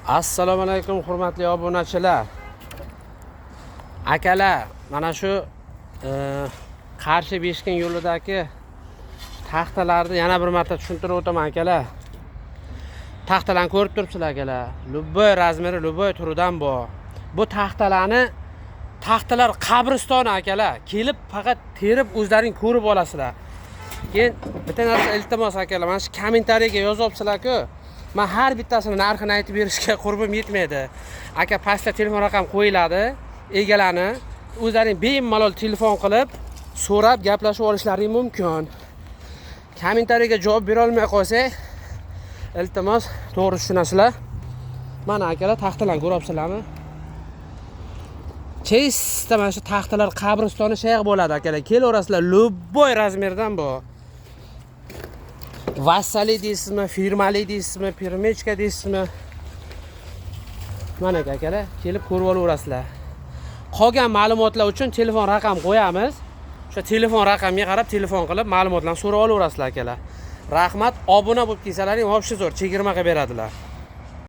Assalomu alaykum, hurmatli obunachilar. Akalar, mana shu Qarshi Beshken yo'lidagi taxtalarni yana bir marta tushuntirib o'taman, akalar. Taxtalarni ko'rib turibsizlar, akalar. Любой razmeri, любой turidan bor. Bu taxtalarni, taxtalar qabristoni, akalar. Kelib faqat terib, o'zlaring ko'rib olasizlar. Keyin bitta narsa, iltimos, akalar, mana shu kommentariyaga yozyapsizlar-ku. Man har bittasini narxini aytib berishga qurbim yetmaydi. Aka, pastda telefon raqam qo'yiladi, egalarni o'zlaring bemalol telefon qilib, so'rab, gaplashib olishlaring mumkin. Kommentariyaga javob bera olmay qolsak, iltimos, to'g'ri tushunasizlar. Mana, akalar, taxtalarni ko'ryapsizlarmi? Чисто mana shu taxtalar qabristoni shayx bo'ladi, akalar. Kelaverasizlar, любой razmerdan bu. Vassali deysizmi, firmali deysizmi, перемычка deysizmi? Mana, akalar, kelib ko'rib olaverasizlar. Qolgan ma'lumotlar uchun telefon raqam qo'yamiz. O'sha telefon raqamga qarab telefon qilib, ma'lumotlarni so'rab olaverasizlar, akalar. Rahmat, obuna bo'lib kelsalaring, вообще zo'r, chegirma qilib beradilar.